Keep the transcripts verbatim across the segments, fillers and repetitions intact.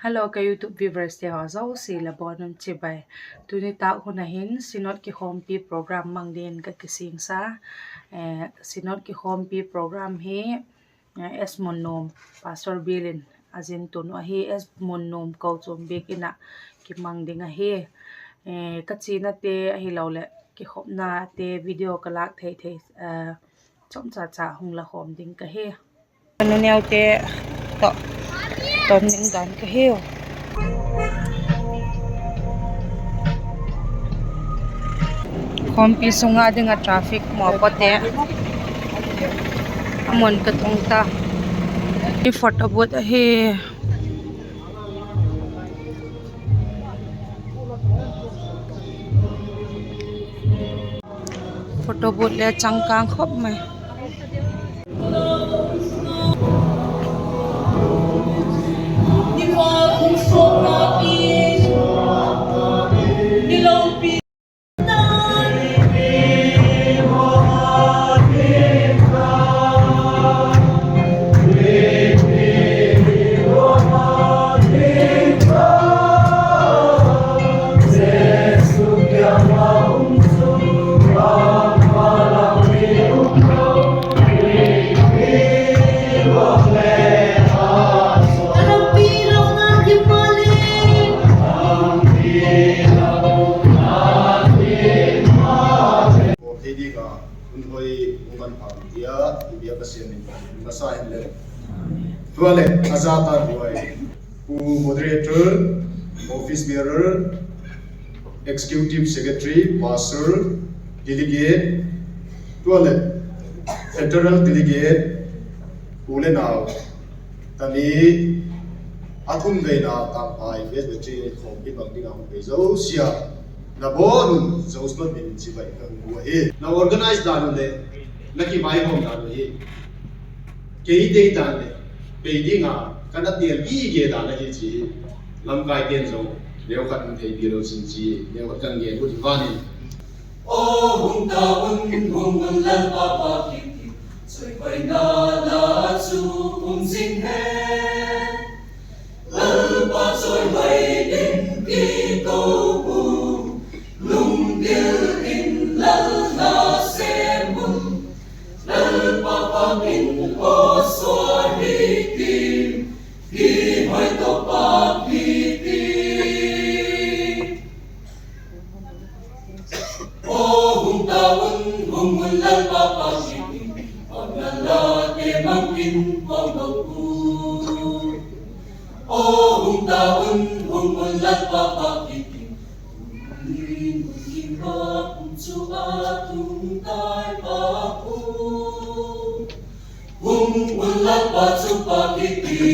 Hello, ka YouTube viewers te haw zosia la bawn un chibai. Tuni tâk hun a hin Synod kikhawmpi program mang dingin ka kisingsa. Synod kikhawmpi program hi S Munnuam, Pastor Bial in a zin tun uh ahi. S Munnuam kochuam biakin ah kimang ding ahi. Ka chianate ahiloleh kikhopnate video ka lâk thei thei chomcha cha hung la khawm ding ka hi. Ka nuneute tawh ton ding dan ka hiu. Khawmpi sung a ding ah traffic mawpate a mun ka tung ta. Hi photo booth ahi. Photo booth le changkâng khop mai. Thei ding a hun hoi hung man pha tia i biak a siam in masa hen le. Tua leh a za ta huai, Pu Moderator, Office Bearer, Executive Secretary, Pastor, Delegate, tua leh Fraternal Delegate, u le nau, tani a thum veina tangpai Presbytery khawmpi bang ding a hung pei zosia, na bawn un zosia min chibai ka hung bûk ahi. Na organize dan uh leh na kivaihawm dan uh hi kei dei dan leh pei ding a ka na tel gige dan ahi chi hi lamkaite'n zong neukhat hung thei pi lo chin chi neukhat kan gen ut hi van in. Aw hung ta un, hung un Lalpa pa kiti, chawihoina la chu um zing hen. Lalpa chawihoi in kiko u, lunggil in Lal na sem un. Lalpa pa min aw suahi ti, kihoi tawh pa kiti. Aw hung ta un, hung un Lalpa pa kiti, aw Lal a te mang in pawng lo u. Aw hung ta un, hung un Lalpa pa kiti, hung in hung in pa kum chu a tung tai pa u. Hung un Lalpa chu pa kiti.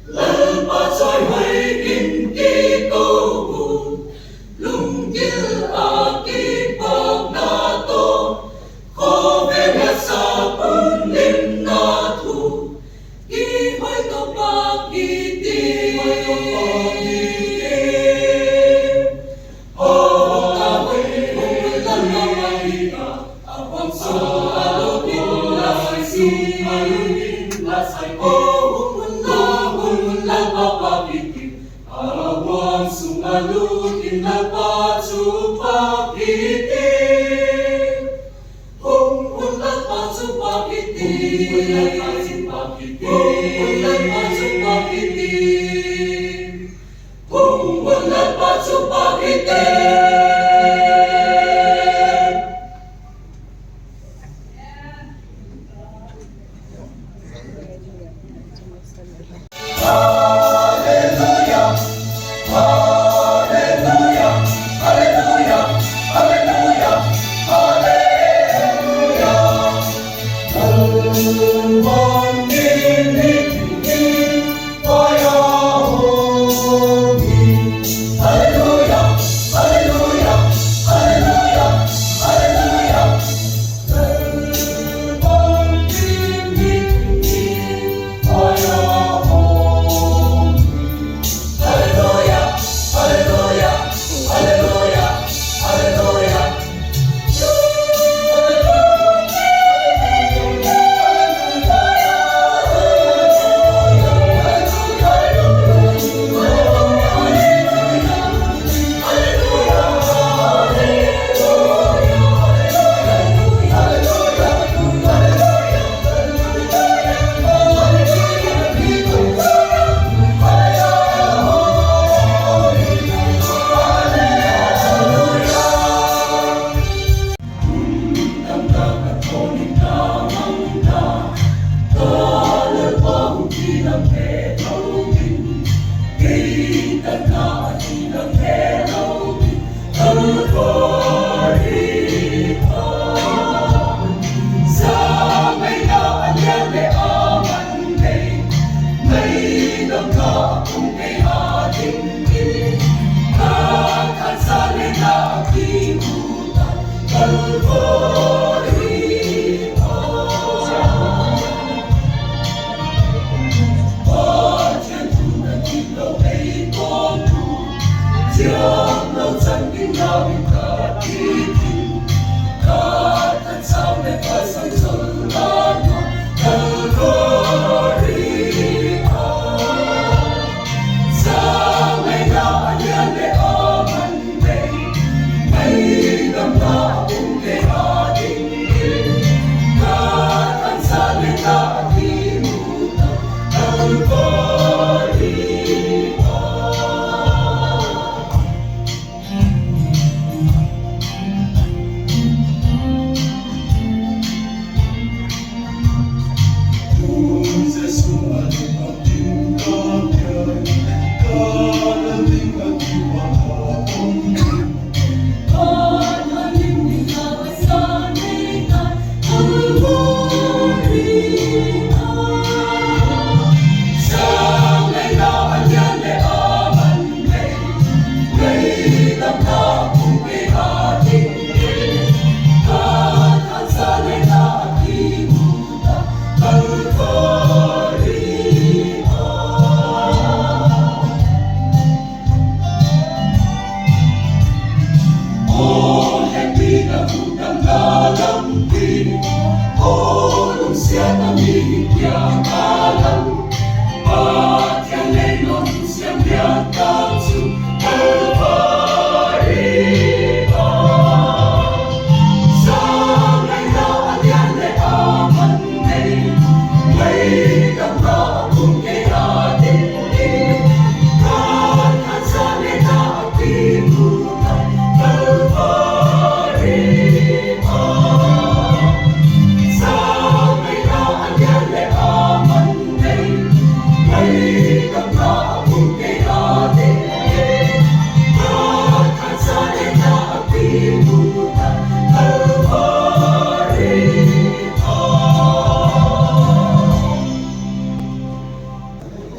Lalpa chawihoi in kiko u, lunggil a kipakna tawh, khawvel a sa pun limna thu, kihoi tawh pa kiti. Aw hung ta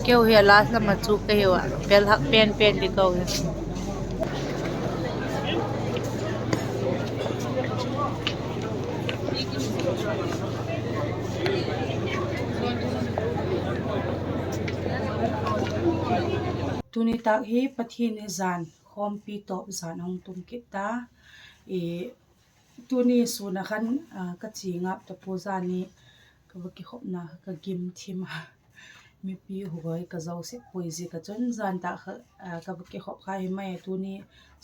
Keu hi a last lam a chu ka hiu a, pel hak pen pen di ka hi. Tuni tâk hi Pathian he jan, khawmpi tawp jan a hung tung kit ta. Tuni sûn a khan ka chia ngap ta pua, zani ka va kikhopna kha ka gim thim a, mipi huai ka zo sek puai ziak a chun jan tâk kha ka va kikhop kha hi mai a, tuni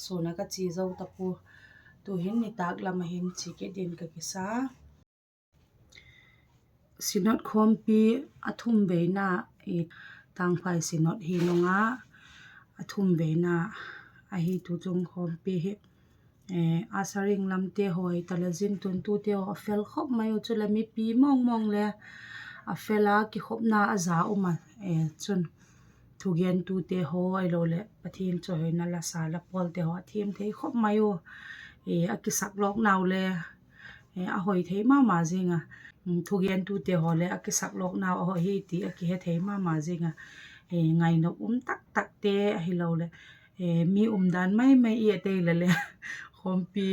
sûn a ka chia zo ta pua. Tu'hin nitâk lam a hin chia kit dingin ka kisa. Synod khawmpi a thum veina, Tangphai Synod hi nung a a thum veina ahi tu chung khawmpi hi. Ushering lamte haw, tale zin tuntute haw a fel khop mai u, chuleh mipi mawngmawng le a fel a, kikhopna a za um a, chun thugentute haw ahiloleh Pathian chawihoina la sa la pawlte haw a thiam thei khop mai u. A kisaklawknau le a hoi thei ma ma zing a, thugentute haw le a kisaklawknau a hoi hi ti a kihe thei ma ma zing a, ngainop um tak takte ahiloleh mi umdan mai mai i et ei la le khawmpi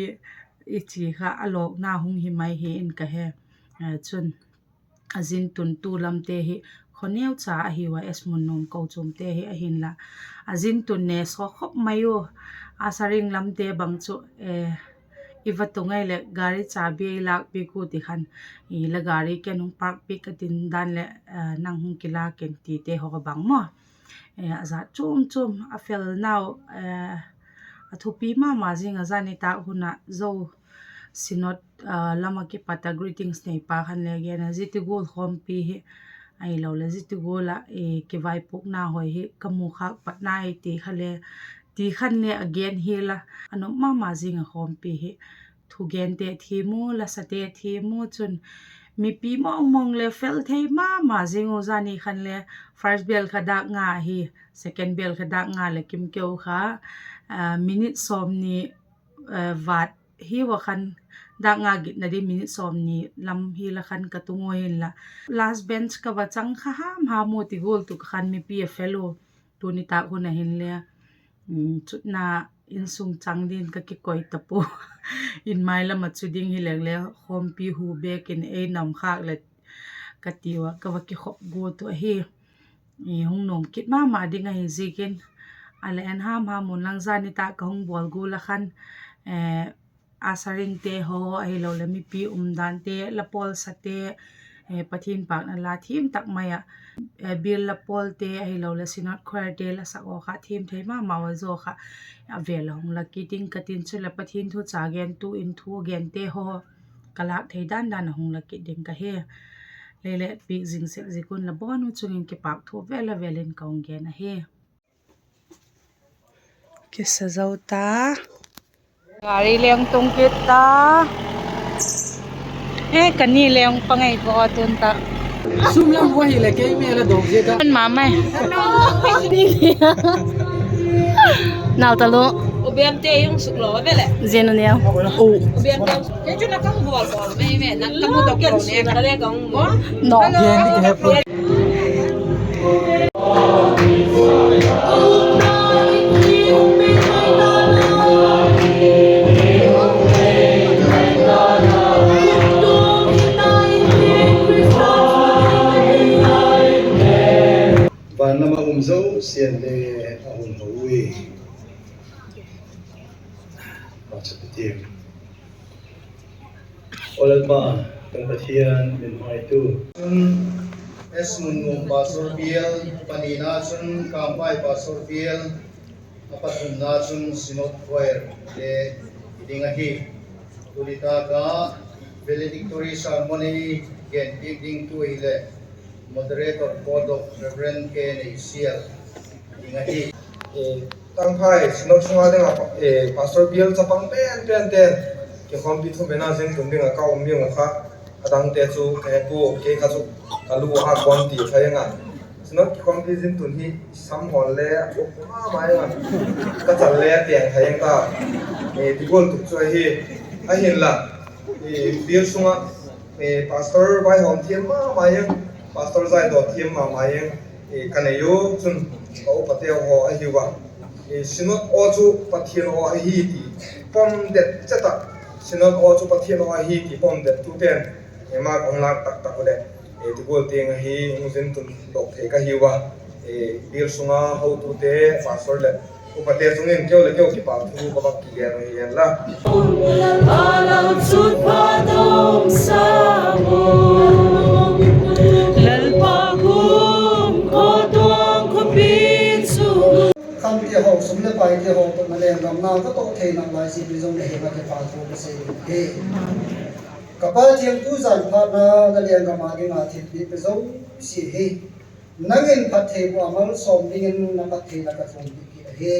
i chi kha a lawkna hung hi mai hi in ka he. Chun a zin tuntu lamte hi khaw neucha ahiu a, Esmun nuam kochuamte hi ahinla, a zin tun ne saw khop mai u. Ushering lamte bang chu i va tung ei leh gari chabi ei lâkpiak u ti khan, la gari ken hung park piak ka tin dan leh nang hung kilâk in tite haw bang maw, a zat chuam chuam a felnau, a thupi ma ma zing a, zani tâk hun ah Zo Synod lam ah kipat a greetings neipa khan le gen a, zia tigual khawmpi hi ahiloleh zia tigual ah kivaipukna haw hi ka mu khâk patna hi ti kha le, ti khan le a gen hial a, a nop ma ma zing a khawmpi hi. Thugente thiam u, lasate thiam u, chun mipi mawngmawng le fel thei ma ma zing u, zani khan le first bell kha dâk nga ahi, second bell kha dâk nga leh kim keu kha, minute sawmni vât hiu a khan, dâk nga gitna ding minute sawmni lam hial a khan ka tung ua hinla, last bench ka va chang kha ham ham u ti gual tu ka khan mipi a fel u. Tuni tâk hun a hinle, chutna insung chang dingin ka kikoi ta pua. In mai lam ah chu ding hileng le khawmpi hu bêk in ei nam khâk le ka tiu a, ka va kikhop guat u ahi. Hung nuam kit ma ma ding ahi ziakin, a la en ham ham un lang, zani tâk ka hung bawl gual a khan, usheringte haw ahiloleh mipi umdante, la pawlsate, Pathian pâkna la thiam tak mai ah, bial la pawlte ahiloleh Synod Choirte la sak haw kha thiam thei ma mau a zaw kha, a vêl a hung la kit ding ka tin, chuleh Pathian thu cha gentu in thu a gente haw ka lâk thei dan dan a hung la kit ding ka hi. Lei le piak zing sek ziak un la bawn u chung in kipâk thu vêl a vêl in ka hung gen ahi. Kisa zo ta. Gari leng tung kit ta. E, ka ni leng pang ei ko tun ta. Sum lam ua hileh kei me la dong ziak a. Ma mai. Nau ta lo. U Biamte hung suk lo ve le. Zia nu neu. U Biamte. Kei chu na kang bual ko me me na ka mu dok ko ne ka le kang mo. No. Van lam ah um zosia'n le a hun ho ui. Aw Lalpa, kan Pathian, min haitu. Chun S. Munnuam Pastor Bial, panina chun Kampai Pastor Bial, a pathumna chun Synod Choir le hi ding ahi. Tuni tâk a valedictory sermon ei genpiak dingtu hileh Moderator Code of Reverend K. Neisial ding ahi. Tangphai Synod sung a ding ah Pastor Bial chapang pen pen ten kikhawmpi thupina zintun ding ah ka um ding uh kha, a dangte chu ka he pua, kei kha chu ka lu a kuan ti thai ing a. Synod kikhawmpi zintun hi samhawl le a thuk ma ma ing a, ka chal le a tiang thai ing ta, ti gual tuk chu ahi. Ahinla, Bial sung ah Pastor vaihawm thiam ma ma ing, Pastor zaidaw thiam ma ma ing ka nei u chun, ka upate haw ahiu a, Synod aw chu Pathian aw ahi ti pom det chet ah, Synod aw chu Pathian aw ahi ti pom dettu pen, ma hung lâk tak tak u leh, ti gual tiang ahi, hung zintun dok thei ka hiu a. Bial sung a hotute, Pastor leh upate chung in keu leh keu kipâk thu ka vak kigen ahi hen la. Khamte haw, sum leh paite haw tawh na lenggam na ka tawh theina lai ziak in zong na hing a kipâk thu ka sei hi. Ka Pa thiampu, zan phatna na lenggam a ding a thilpiak zosia hi nang in phatthei pua malsawm dingin na phattheina ka thumpi kit ahi.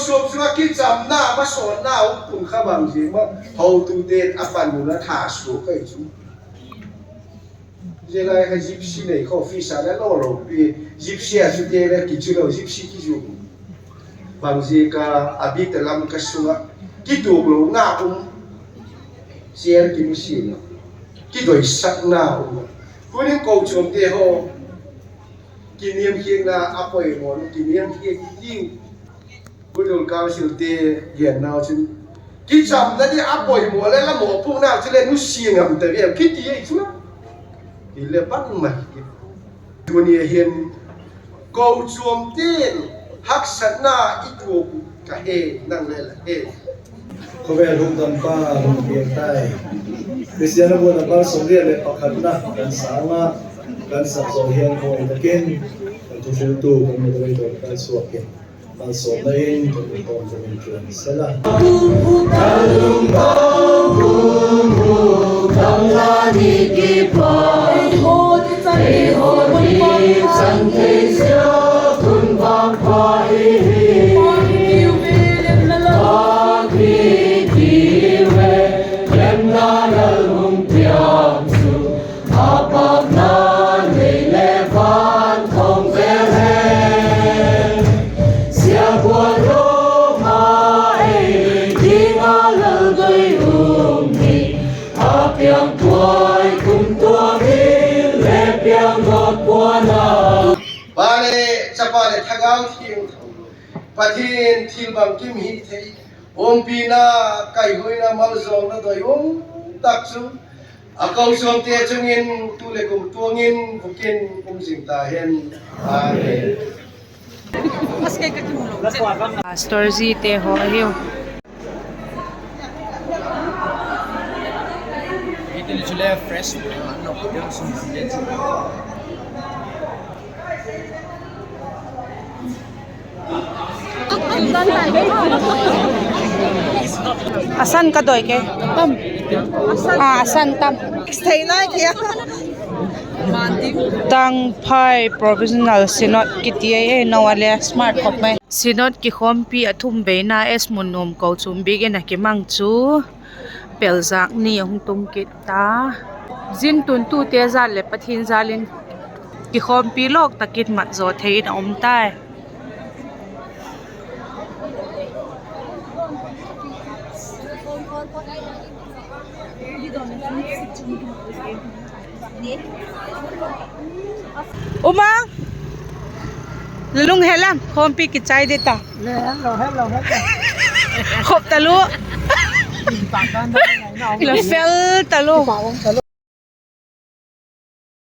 Kochuam sung ah kichamna masawnna um pun kha bang ziak ma, hotute'n a pan un a thasua kha chu. Zia lai kha Gypsy nei kha office ah la lo lo pi, Gypsy a chute le kichu lo, Gypsy kizu. Bang ziak a, a bit a lam ka sung ah kituak lo na um, sial kimu sin a, kidoisakna um. Tunin kochuamte haw, kiniamkhiakna a poimaw, kiniamkhiak diu. Budul Councilte gen nau chun, kichamna di a poimaw le la mawpuakna chu le nusia ngam ta ve kiti ei chu la. Hile bangma hi. Tuni a hin kochuamte'n haksatna i tuak uh ka he, nang le la he. Khawvel hukdampa hung piang tai. Khristian a buan a pal sawmriat leh pakhatna kan sâng ah, kan sak zaw hian khawi takin kan thuhriltu kan moderator kan suak in, malsawmna in kan tawm kan in tun sela. Pa le, Chapa le, Thagau Thiangtho, Pathian thil bangkim hi thei, umpina, kaihuina, malzawlna doi um tak chu a kochuamte chung in tu leh kumtuang in bukim um zing ta hen. Amen. Pastor zite haw ahiu. A san ka doi kei. A san tam. Tangphai Provisional Synod kiti ei, ei no a le smart khop mai. Synod kikhawmpi a thum veina S. Munnuam kochuam biakin a kimang chu pelzâk ni a hung tung kit ta. Zin tuntute jal leh Pathian jal in kikhawmpi lawk tak in mat zaw thei in a um tai. Uma, la lunghel am, khawmpi kichai di ta. Khop talu. La fel talu.